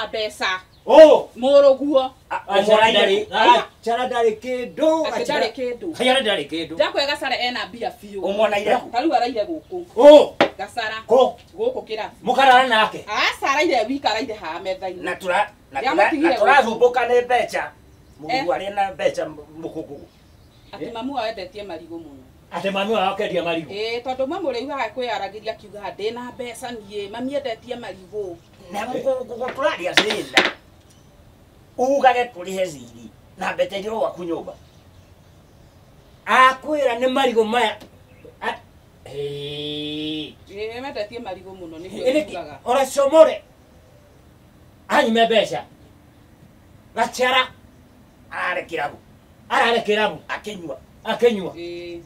ena mbeca. Oh, mũrũguo. Gachara ndarĩ kĩndũ. Gachara ndarĩ kĩndũ. Gachara ndarĩ kĩndũ. Ndakwĩra Gachara ena mbia biũ. Ũmwonaire kũ? Ta rĩu araire gũkũ. Oh, Gachara. Kũ? Gũkũ kĩrabu. Mũkarara nake? Aca araire wika araire haha metha-inĩ. Na tura na tũrathumbũka nĩ mbeca. Mũrũguo arĩ na mbeca mũkũngũ. Atĩ mamu wao endetie marigũ mũno. Atĩ mami wao akendia marigũ? Ĩĩ, tondũ mamu rĩu haha kwĩyaragĩria akiuga ndĩna mbeca niĩ, mami endetie marigũ. Na mũkũngũ tũraria thĩna. Ugage tũrĩhe thirĩ na mbeca iria gwaku nyũmba. Akwĩra nĩ marigũ maya. Ĩĩ. Ĩĩ, mendetie marigũ mũno nĩguo ugaga. Ora comore. Anyime mbeca. Gachara ararĩ kĩrabu. Ararĩ kĩrabu. Akĩnyua. Akĩnyua. Ĩĩ.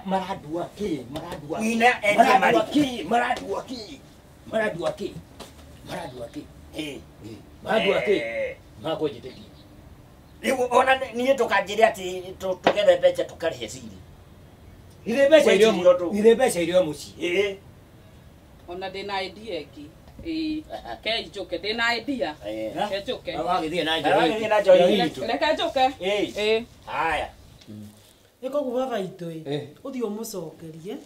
Marandua kĩ? Marandua. Nyina endia marigũ. Kĩ? Marandua kĩ? Marandua kĩ? Marandua kĩ? Ĩĩ. Marandua kĩ? Makũnjĩtĩkia. Rĩu ona niĩ ndũkanjĩre atĩ tũgethe mbeca tũkarĩhe thirĩ. Irĩ mbeca irio irĩ mbeca irio mũciĩ. Ĩĩ. Ona ndĩna idea ĩngĩ. Ĩĩ. Ke njũke ndĩna idea. Ke njũke. Wagĩthiĩ na njohi. Wagĩthiĩ na njohi. Reke njũke. Ĩĩ. Ĩĩ. Haya. Nĩ koguo baba itũ ĩ. Ũthiĩ ũmũcokerie.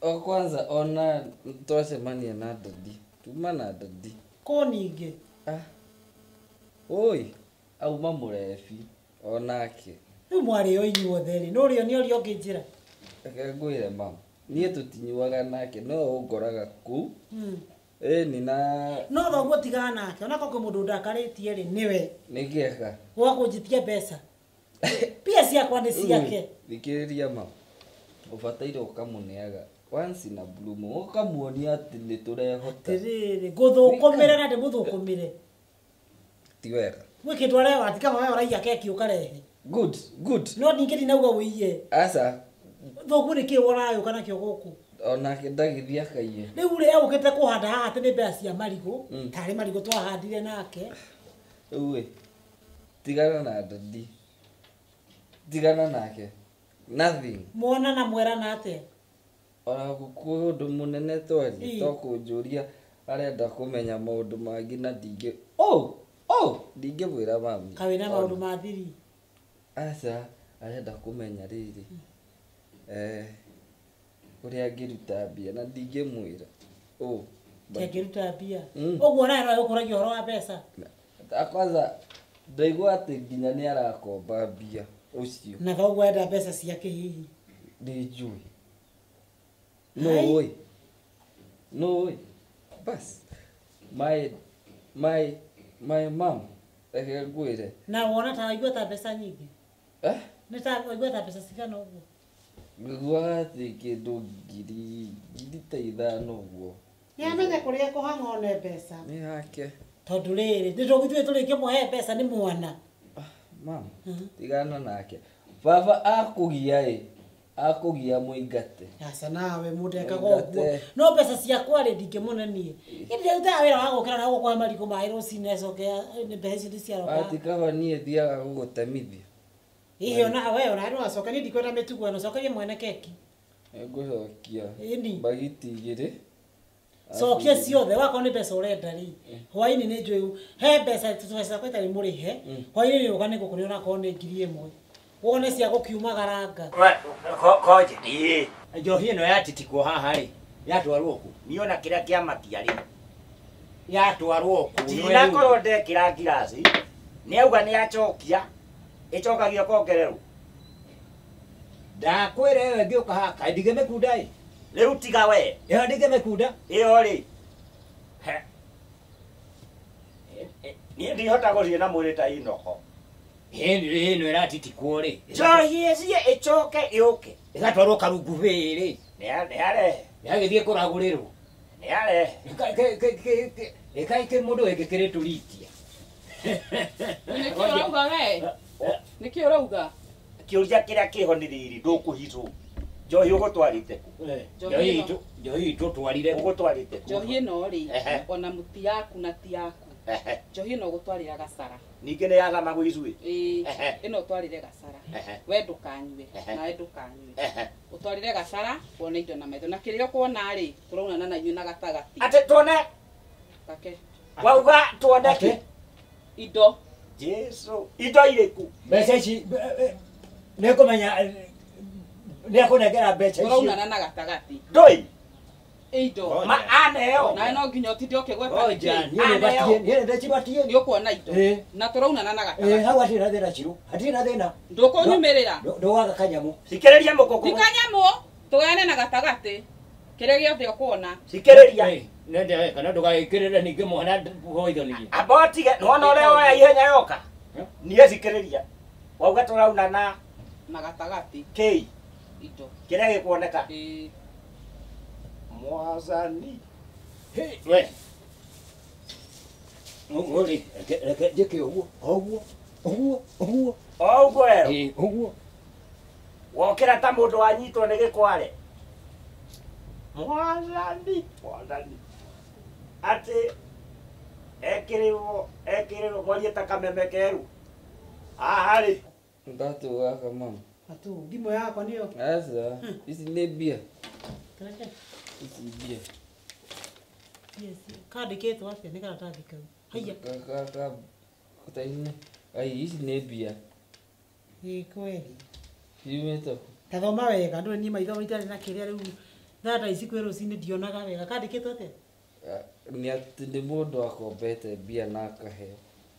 O kwanza ona twacemania na dadi. Tuma na dadi. Kũ ningĩ? Oi, auma mũrebi onake. Rĩu mwarĩo inyuothe rĩ, no ũrĩo nĩ ũrĩa ũngĩ njĩra. Reke ngwĩre mama, niĩ tũtinyuaga nake no ũngoraga kũu. Ĩni na no thoguo tigana nake, ona korwo kwĩ mũndũ ndakarĩtie rĩ nĩwe. Nĩ kĩega. Gwa kũnjĩtia mbeca. Mbia ciakwa nĩ ciake. Thikĩrĩria mama, ũbataire ũkamũneaga once in a blue moon, ũkamuonia atĩ nĩ tũrehota. Atĩrĩrĩ, ngũthũkũmĩre na ndĩmũthũkũmĩre. Ti wega. Gwĩ kĩndũ arewa ti kama we ũraiya keki ũkarehe. Good, good. No ningĩ ndinauga ũiye. Aca. Thoguo nĩ kĩĩ ũragĩũka nakĩo gũkũ? Onake ndagĩthiĩ akaiye. Rĩu rĩ egũkĩte kũhanda haha atĩ nĩ mbeca cia marigũ, tarĩ marigũ twahandire nake. Rĩu ĩ, tigana na dadi. Tigana nake. Nothing. Mwona na mwerana atĩa? Ona gũkũ ũndũ mũnene twaria, to kũnjũria arenda kũmenya maũndũ mangĩ na ndingĩ. Oh, oh, ndingĩmwĩra mami. Kaĩ wĩna maũndũ ma thiri? Aca, arenda kũmenya rĩrĩ. Ũrĩa angĩruta mbia na ndingĩmwĩra. Oh, angĩruta mbia. Ũguo nawe no ũkũragia ũhoro wa mbeca. Kwanza ndaigua atĩ nginya nĩ arakomba mbia ũcio. Na thoguo enda mbeca ciake hihi. Nĩ njũĩ. No oi. No oi. Bas. My mom reke ngwĩre. Na wona ta waigua ta mbeca nyingĩ? Eh? Nĩ ta waigua ta mbeca cigana ũguo? Ngũiguaga atĩ kĩndũ ngiri ta ithano ũguo. Nĩ amenye kũrĩa ekũhang'a one mbeca. Nĩ hake. Tondũ rĩrĩ, nĩ tũgũthiĩ tũrĩkĩmũhe mbeca nĩ mwana. Mama, tigana nake. Baba akũgia ĩ, akũgia mũingate. Aca nawe mũndũ ekaga ũguo. No mbeca ciakwa rĩ ndingĩmũne niĩ. Niĩ ndirutaga wĩra wa gũkĩra na gũkũhe marigũ maĩ rũcinĩ acoke nĩ mbeca icio ndiciaroka. Atĩ kaba niĩ thiaga gũgũtemithia. Hihi ona we ona no acoke niĩ ndikwenda mĩtugo ĩno, cokeria mwene keki. Ngũcokia. Ĩni. Mbagiti igĩrĩ. Cokia ciothe wakorwo nĩ mbeca ũrenda rĩ. Hwaĩ-inĩ nĩ njũĩ he mbeca tũbeca ciakwa itarĩ mũrĩhe. Hwaĩ-inĩ nĩ ũka nĩ ngũkũrĩa onakorwo nĩ 1,000. Wone cia gũkiumagaranga. Koje. Ĩĩ. Njohi ĩno yatitikwo haha rĩ, yatwarwo kũ? Niĩ ona kĩrĩa kĩamakia rĩ. Yatwarwo kũ? Ndinakorwo ndekĩra ngiraci, nĩ auga nĩ acokia, ĩcokagio kongererwo. Ndakwĩra ĩyo ĩngĩũka haha, kaĩ ndingĩmĩkunda ĩ? Rĩu tiga we. Ĩyo ndingĩmĩkunda. Ĩyo rĩ. Niĩ ndihota gũthiĩ na mwĩrĩ ta Inoko. Ĩno ĩratitikwo rĩ. Njohi ĩciĩ ĩcoke ĩũke. Ĩgatwarwo karungu bĩrĩ. Nĩ arehe. Yagĩthiĩ kũragũrĩrwo. Nĩ arehe. Ĩkaĩ kĩ mũndũ ĩngĩkĩrĩ tũritia. Nĩkĩ ũrauga we? Nĩkĩ ũrauga? Kĩũria kĩrĩa kĩho nĩ rĩrĩ ndũkũhithwo. Njohi ũgũtwarĩte kũ? Njohi itũ twarire kũ? Ũgũtwarĩte kũ? Njohi ĩno rĩ, ona mũti yaku na ti yaku. Njohi ĩno ũgũtwarĩra Gachara. Ningĩ nĩ yathama gwĩ ithuĩ? Ĩĩ, ĩno ũtwarĩre Gachara. We ndũkanyue, nawe ndũkanyue. Ũtwarĩre Gachara wone indo na maitho. Na kĩrĩa ũkuona rĩ, tũraunana na inyuĩ na gatagatĩ. Atĩ tuone? Take. Wauga tuoneke indo. Jesu indo iriku mbeca ici nĩngũmenya nĩekũnengera mbeca icio Tũraunana na gatagatĩ. Ndũi Indo. ma aneo Nawe no nginya ũtinde ũkĩgweta Ngoja, nĩkĩ. niĩ nĩbatie niĩ nĩndĩcibatie Nĩ ũkuona indo. Na tũraunana na gatagatĩ. Hau hatirĩ na thĩna Chirũ, hatirĩ na thĩna. Ndũkũnyumĩrĩra. Ndũwaga kanyamũ. Cikĩrĩria mũkũkũ. Ti kanyamũ, tũgayane na gatagatĩ. Kĩrĩa gĩothe ũkuona. Cikĩrĩria. Nende kana ndũgagĩkĩrĩre ningĩ mwana hoithanirie. Amba ũtige, nĩwona ũrĩa woya ihenya yoka. Niĩ cikĩrĩria. Wauga tũraunana na gatagatĩ. Kĩi. Indo. Kĩrĩa gĩkuoneka. Ĩĩ. Mwathani. We. Ngũri, reke njĩke ũguo, ũguo, ũguo, ũguo. O ũguo ero. Ĩĩ, ũguo. Wokĩra ta mũndũ wanyitwo nĩ gĩkware. Mwathani, mwathani. Atĩ ekĩrĩrwo mwarie ta kameme keru. Haha rĩ. Ngatũ gaka mama. Atu, thimũ yakwa nĩyo. Aca, ici nĩ mbia. Ici mbia. Yes, kandĩkĩtwo atĩa nĩ karatathi kau? Haiya. Kaka taine. Ai ici nĩ mbia. Ĩĩ kweli. Ciumĩte kũ? Ta thoma wega, ndũĩ niĩ maitho itarĩ na kĩrĩa rĩu thaa ta ici kwĩ rũcinĩ ndionaga wega. Kandĩkĩtwo atĩa? Nĩ atĩ nĩ mũndũ akombete mbia na akaheo.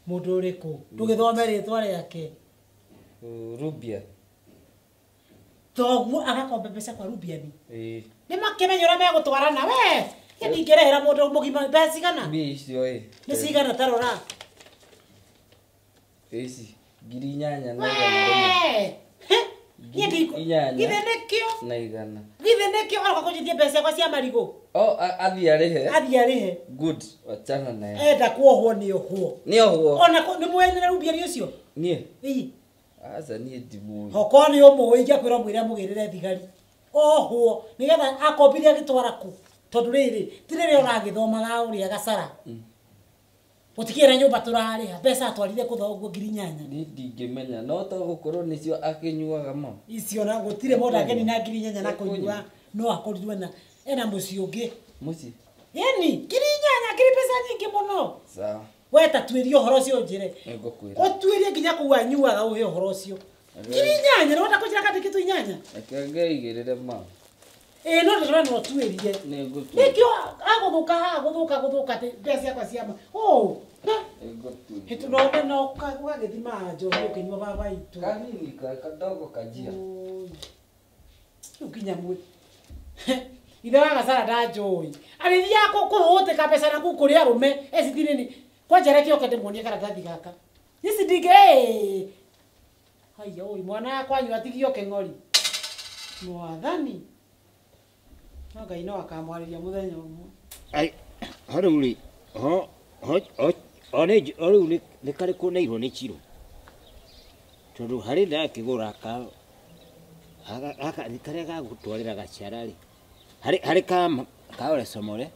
Mũndũ ũrĩkũ? Ndũgĩthome rĩtwa rĩake. Rubia. Toguo agakomba mbeca kwa Rubiani. Ĩĩ. Nĩ makĩmenya ũrĩa megũtwarana we. Niĩ ndingĩrehera mũndũ mũgima mbeca cigana? Mbia icio ĩ. Nĩ cigana ta rora? Ici 8,100. We! Niĩ ndikũ. Githĩ nĩkĩo? Na igana. Githĩ nĩkĩo aroka kũnjĩtie mbeca ciakwa cia marigũ? Oh, athiĩ arĩhe. Athiĩ arĩhe. Good, wachana naye. Enda kuohwo nĩ ohwo. Nĩ ohwo. Ona nĩ mũĩ na Rubiani ũcio? Niĩ? Ĩĩ. Aca niĩ ndimũĩ. Okorwo nĩ ũmũĩ ingĩakwĩra mwĩre amũgĩrĩre thigari. Ohwo nĩgetha akombire agĩtwara kũ? Tondũ rĩrĩ, ti rĩrĩa ũragĩthomaga ũrĩa gacara. Gũtikĩrĩ na nyũmba tũrarĩha, mbeca atwarire kũ thoguo 8,000? Niĩ ndingĩmenya, no to gũkorwo nĩcio akĩnyuaga ma. Icio na gũtirĩ mũndũ angĩnina 8,000 na kũnyua, no akorirwo ena mũciĩ ũngĩ. Mũciĩ? Ĩni, 8,000 kĩrĩ mbeca nyingĩ mũno. Sawa. We ta tuĩrie ũhoro ũcio ũnjĩre. Nĩngũkwĩra. Ũtuĩrie nginya kũu anyuaga ũhe ũhoro ũcio. 8,000, nĩwenda kũnjĩra kandĩkĩtwo 8? Reke ngeigĩrĩre ma. Ĩĩ no ndĩrona no ũtuĩrie. Nĩngũtuĩria. Nĩkĩo agũthũka haha gũthũka gũthũka atĩ mbeca ciakwa cia ma. Ũ. Nĩngũtuĩria. Hĩtũ no no ũgagĩthima njohi ũkĩnyua baba itũ. Kanini kadogo kajia. Rĩu nginya mwĩ. Ithe wa gacara ndanjũĩ. Arĩthiaga kũhũtĩka mbeca na kũu kũrĩ arũme ecithirĩ kwanja reke oke ndĩmuonie karatathi gaka. Ici ndingĩ. Haiya ũi mwana wakwa anyua atigio kĩng'ori. Mwathani. No Ngai no akamwarĩria mũthenya ũmwe. Ai, ho rĩu rĩ, ho ho o nĩ o rĩu nĩ karĩkũ neirwo nĩ Chirũ. Tondũ harĩ ndakĩgũra ka gaka karĩa gagũtwarĩra gacara rĩ. Harĩ ka ore somore.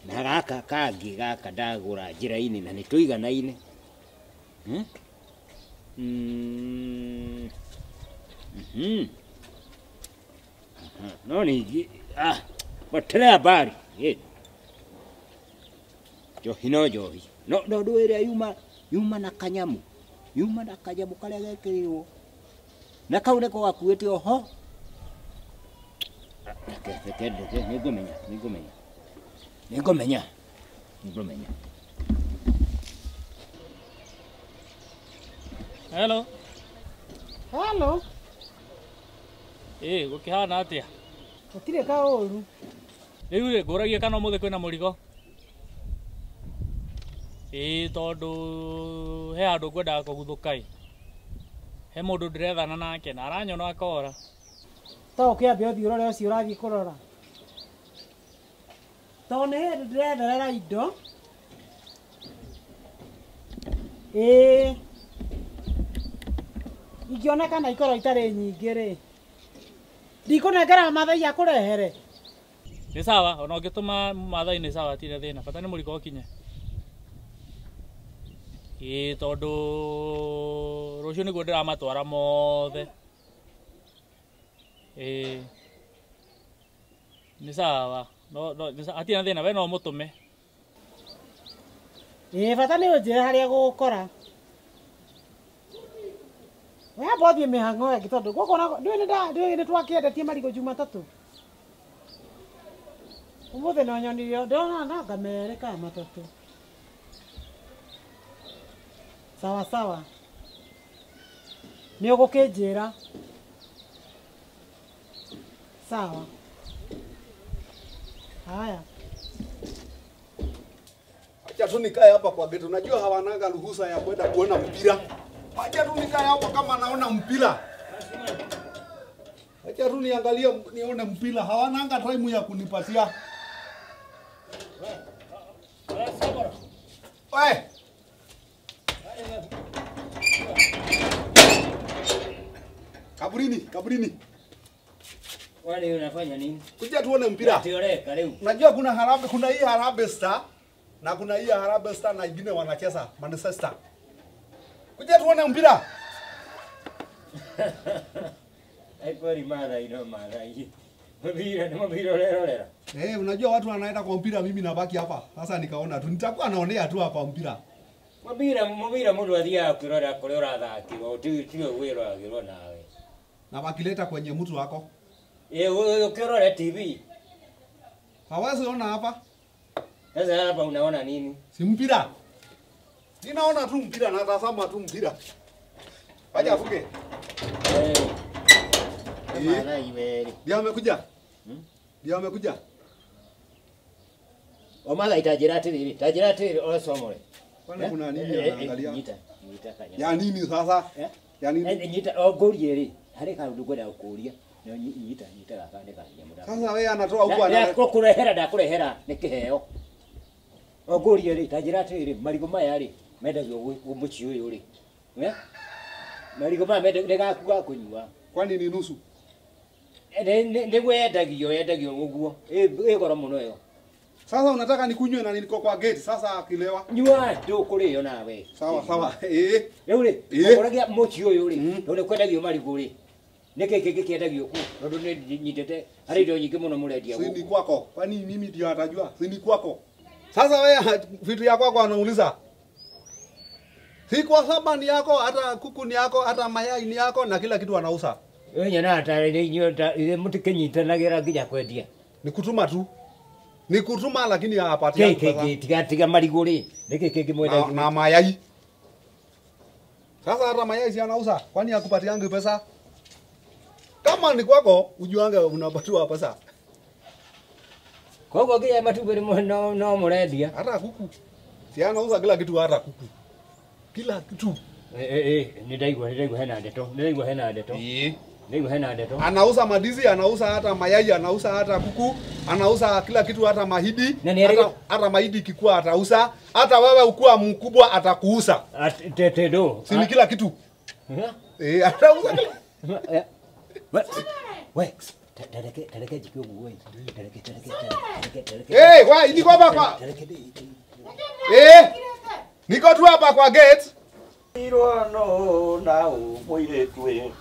Na gaka kangĩ gaka ndagũra njĩra-inĩ na nĩtũiganaine. No ningĩ potelea habari. Njohi no njohi. No no ndũ ĩrĩa yuma na kanyamu. Yuma na kanyamu karĩa gekĩrirwo. Na kau nĩko gakuĩte oho. Reke nĩngũmenya, nĩngũmenya. Nĩngũmenya. Nĩngũmenya. Hello. Hello. Ĩĩ, gũkĩhana atĩa? Gũtirĩ kaũru. Rĩu rĩ, ngũragia kana ũmũthĩ kwĩna mũrigo? Ĩĩ, tondũ he handũ ngwendaga kũguthũka ĩ. He mũndũ ndĩrethana nake na aranyona akora. To ũkĩambe ũthiĩ ũrore ũcio ũrathiĩ kũrora. Tondũ nĩ hĩndĩ ndĩretherera indo. Ĩĩ. Ingĩonekana ikorwo itarĩ nyingĩ rĩ. Ndikũnengera Maathai akũrehere. Nĩ sawa, ona ũngĩtũma Maathai nĩ sawa, hatirĩ thĩna, bata nĩ mũrigo ũkinye. Ĩĩ, tondũ rũciũ nĩguo ndĩramatwara mothe. Ĩĩ. Nĩ sawa, no hatirĩ na thĩna, we no ũmũtũme. Ĩĩ bata nĩ ũnjĩre harĩa gũgũkora. We amba ũthiĩ mĩhang'o ĩngĩ tondũ gũkũ ndũĩ nĩ twakĩendetie marigũ Jumatatũ. Ũmũthĩ no nyonire ndĩrona nanga merĩ kana matatũ. Sawa sawa. Nĩ ũgũkĩnjĩra. Sawa. Haya. Acha tu nikae hapa kwa gate. Unajua hawananga ruhusa ya kwenda kuona mpira. Acha tu nikae hapa kama naona mpira. Acha tu niangalie nione mpira. Hawananga time ya kunipatia. Oe. Kaburini, kaburini. Wale unafanya nini? Kuja tuone mpira. Unajua kuna Harambee, kuna hii Harambee Star na kuna hii Harambee Star na ingine wanacheza Manchester. Kuja tuone mpira. Ai kweli mara ino mara hii. Mpira ni mpira leo leo. Eh, unajua watu wanaenda kwa mpira mimi nabaki hapa. Sasa nikaona tu nitakuwa naonea tu hapa mpira. Mpira mtu athia kurora kurora thakirwo tiwe wĩroragĩrwo nawe. Na wakileta kwenye mtu wako. Eh, ukirora TV. Hawezi ona hapa. Sasa hapa unaona nini? Si mpira. Ninaona tu mpira na tazama tu mpira. Wacha afuke. Eh. Mara iweri. Ndio amekuja. Ndio amekuja. Omala itajira atiriri, tajira atiriri osomore. Kwani kuna nini anaangalia? Nyita, nyita kanya. Ya nini sasa? Ya nini? Nyita ogorie ri. Hari kaundu ngwenda gukuria. Nyita nyita gaka nĩ kanya mũthako. Sasa wewe anatoa huko ana. Ndakurehera ndakurehera nĩ kĩheo. Ogorie ri tajira atiriri marigũ maya ri mendagio mũciĩ ũyũ ri. Marigũ maya nĩ gaku ga kũnyua. Kwani ni nusu? Nĩguo yendagio yendagio ũguo. Ĩ goro mũno ĩyo. Sasa unataka nikunywe na niko kwa gate sasa akilewa. Nyua ndũkũrĩo nawe. Sawa sawa. Eh. Rĩu rĩ, ũkoragia mũciĩ ũyũ rĩ, tondũ kwendagio marigũ rĩ. Nĩkĩ kĩngĩ kĩendagio kũ? Tondũ nĩ nyitĩte harĩ indo nyingĩ mũno mũrendia gũkũ. Si ni kwako. Kwani mimi ndio atajua? Si ni kwako. Sasa wewe vitu ya kwako anauliza. Si kwa sababu ni yako, hata kuku ni yako, hata mayai ni yako na kila kitu anauza. Wewe nyana hata ile mũtikĩnyitanagĩra nginya kwendia. Ni kutuma tu. Ni kutuma lakini hapatia pesa. Tiga tiga marigũ rĩ. Nĩkĩ kĩngĩ mwendagia? Na mayai. Sasa hata mayai si anauza. Kwani hakupatiangi pesa? Kama ni kwako ujuange unapatiwa pesa. Koguo nginya matumbĩ no mũrendia. Hata kuku. Si anauza kila kitu hata kuku. Kila kitu. Nĩ ndaigua hena ndeto. Nĩ ndaigua hena ndeto. Nĩ hena ndeto. Anauza madizi, anauza hata mayai, anauza hata kuku, anauza kila kitu hata mahidi. Hata mahidi kikua atauza, hata wewe ukua mkubwa atakuuza. Tetedo. Si ni kila kitu. Eh, atauza kila. We, tareke jikio guo. Tareke. Eh, wa niko hapa kwa. Eh. Niko tu hapa kwa gate. Irono na muiretwe.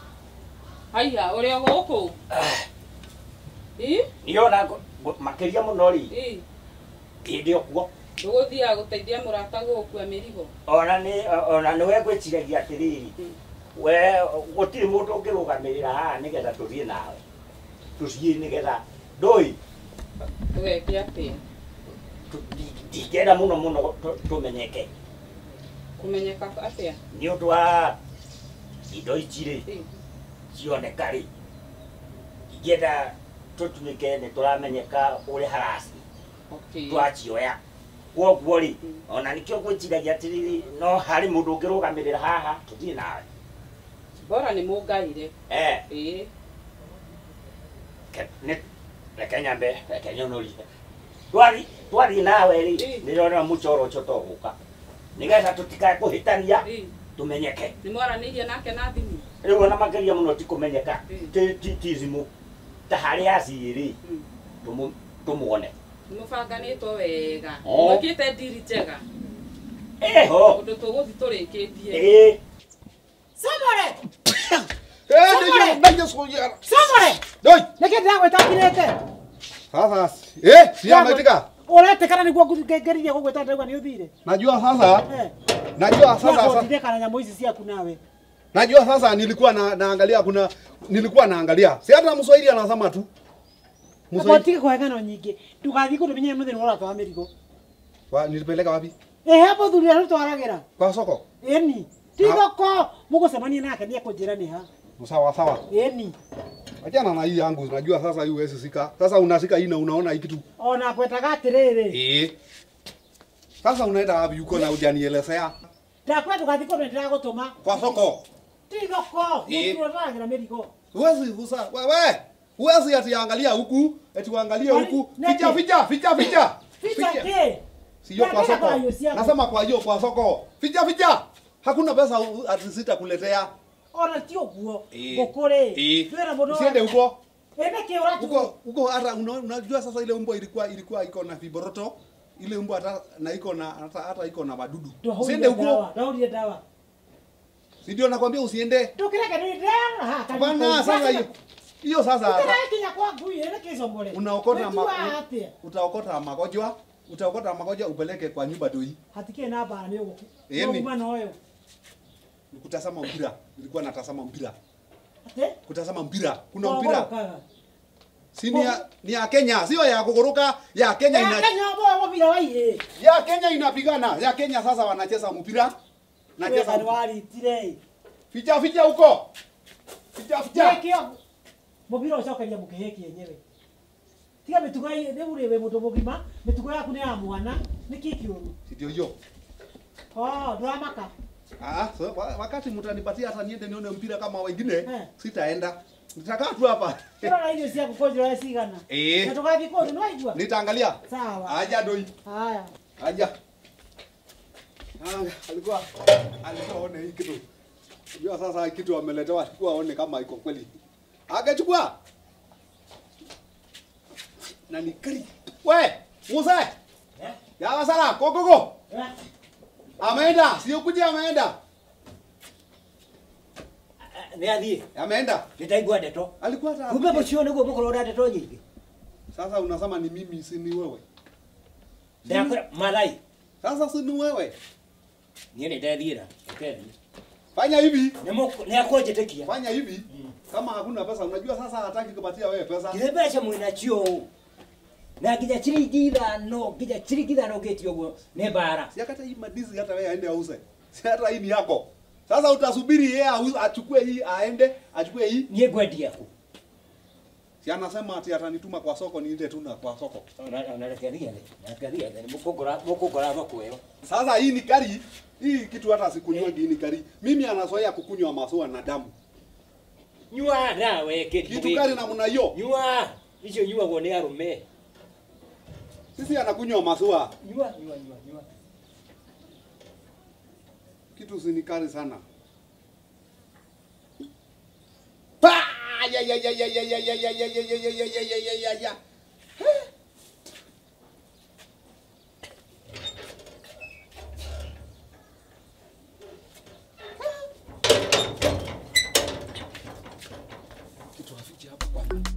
Haya, ũrĩa gũkũ? Ĩ? Niona makĩria mũno rĩ. Ĩ. Ndĩ okuo. Ndũgũthiaga gũteithia mũrata gũkua mĩrigo? Ona nĩ we ngwĩciragia atĩrĩrĩ. We gũtirĩ mũndũ ũngĩrũgamĩrĩra haha nĩgetha tũthiĩ nawe. Tũthiĩ nĩgetha ndũĩ. Tũgeke atĩa? Ndingĩenda mũno mũno tũmenyeke. Kũmenyeka atĩa? Nĩ ũndũ wa indo ici rĩ. Cioneka rĩ. Ingĩenda tũtuĩke nĩ tũramenyeka ũrĩa haraci. Twacioya. Kwoguo rĩ, ona nĩkĩo ngwĩciragia atĩrĩrĩ no harĩ mũndũ ũngĩrũgamĩrĩra haha tũthiĩ nawe. Bora nĩ mũngaire. Eh. Ĩĩ. Reke nyambe, reke nyonorie. Twathiĩ nawe rĩ, nĩndĩrona mũcoro ũcio togũka. Nĩgetha tũtikae kũhĩtania tũmenyeke. Nĩ mwaranĩirie nake na thimũ? Rĩu ona makĩria mũno ti kũmenyeka ti thimũ ta harĩa aciĩ rĩ tũmuone. Nĩ mũbanganĩtwo wega. Mwĩkĩte ndiri njega. Eho. Ũndũ tũgũthiĩ tũrĩkĩtie. Ĩĩ. Somore. Somore. Doi. Nĩkĩ ndĩragwĩta ũkirĩte? Sasa si ameitika. Uretekana niguo ngeririe gugwita ndauga ni uthire. Najua sasa. Najua sasa. Ndekana nyamũ ici ciaku nawe. Najua sasa nilikuwa naangalia kuna nilikuwa naangalia. Si hata Mswahili anasema tu. Mswahili tike kwa ngano nyingi. Ndugathi kundu menye muthini uratwara mirigo. Wa nilipeleka wapi? Hapo thuri arutwaragĩra. Kwa soko? Eni. Ti thoko mugucemania nake ni akunjira ni ha. Sawa sawa. Eni. Achana na hii yangu, unajua sasa hii huwezi sika. Sasa unasika hii na unaona hii kitu. Ona kwetaga atiriri. Sasa unaenda wapi huko na hujanielezea? Ndakwenda tugathi kundu ndiragutuma. Kwa soko. Ti thoko, muthuri mirigo. Huwezi husa. Wewe, huwezi ati angalia huku, eti uangalie huku. Ficha ficha ficha ficha. Ficha ke. Sio kwa soko. Nasema kwa hiyo kwa soko. Ficha ficha. Hakuna pesa ati sitakuletea. Ona ti uguo. Ngukure. Twira mundu. Usiende huko. Ene ki uratu. Huko huko hata unajua sasa ile umbo ilikuwa iko na viboroto. Ile umbo hata na iko na hata iko na wadudu. Usiende huko. Ndaurire dawa. Si ndio nakwambia usiende. Ndukireke ni ndera. Bana sasa hiyo. Hiyo sasa. Ndirakinya kwa ngui ene kicomore. Unaokota utaokota magonjwa. Utaokota magonjwa upeleke kwa nyumba doi. Hatikie na bara ni uguku. Uma noyo. Nikutazama mpira. Nilikuwa natazama mpira. Ate? Kutazama mpira. Kuna mpira. Si ni ya Kenya, sio ya kukuruka, ya Kenya ina. Ya Kenya bo mpira wa iye. Ya Kenya inapigana. Ya Kenya sasa wanacheza mpira. Nacheza wali tire. Ficha ficha huko. Ficha ficha. Kio. Mpira ucokeria mukiheki yenyewe. Tiga mitugo riu ri we mundu mugima, mitugo yaku ni ya mwana, niki kiuru. Si ndio hiyo. Oh, ndũramaka. Ah, so wakati mtanipatia hata niende nione mpira kama wengine, sitaenda. Nitakaa tu hapa. Kira irio ciaku kũnjĩra cigana. Na tũgathiĩ kũndũ nĩ waigua? Nitaangalia. Sawa. Aja doi. Haya. Aja. Alikuwa aone hii kitu. Unajua sasa kitu ameletewa alikuwa aone kama iko kweli. Akachukua. Na nikari. We, Musa. Ya sala, go go go. Ameenda, sio kuja ameenda. Ni athie. Ameenda. Nitaigua ndeto. Alikuwa hata. Kumbe mucio niguo mukorwo na ndeto nyingi. Sasa unasema ni mimi si ni wewe. Ndakora malai. Sasa si ni wewe. Niĩ nĩndethiĩra. Reke. Fanya hivi. Ni akonjĩtĩkia. Fanya hivi. Kama hakuna pesa unajua sasa hataki kupatia wewe pesa. Kile mbeca mwĩnacio. Na nginya chiringi ithano, nginya chiringi ithano ngĩtio ũguo nĩ mbara. Si hata hii madizi hata wewe aende auze. Si hata hii ni yako. Sasa utasubiri yeye achukue hii aende, achukue hii. Niĩ ngwendia kũ? Si anasema ati atanituma kwa soko niende tu na kwa soko. Unarekeria. Narekeria mukugora thoko ĩyo. Sasa hii ni kari. Hii kitu hata sikunywa hii ni kari. Mimi anazoea kukunywa maziwa na damu. Nyua nawe kitu kari namna hiyo. Nyua. Icio nyuagwo nĩ arũme. Sisi anakunywa maziwa. Nyua nyua nyua nyua. Kitu sinikari sana. Pa! Ya ya ya ya ya ya ya ya ya ya ya ya ya ya ya ya. Kitu hafichi hapa kwanza.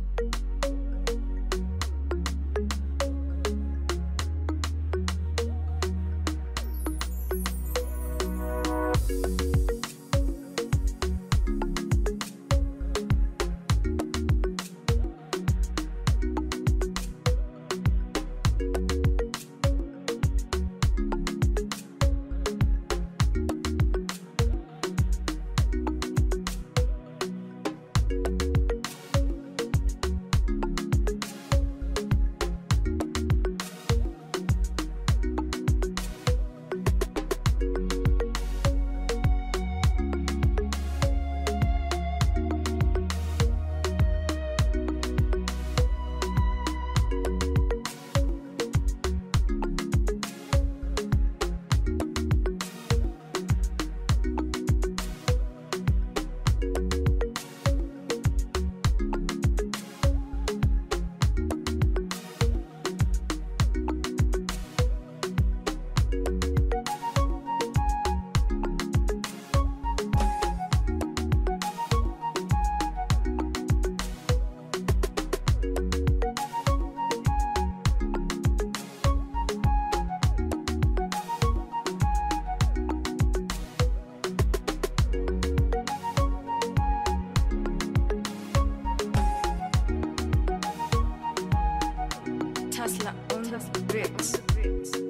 Tesla on the beat.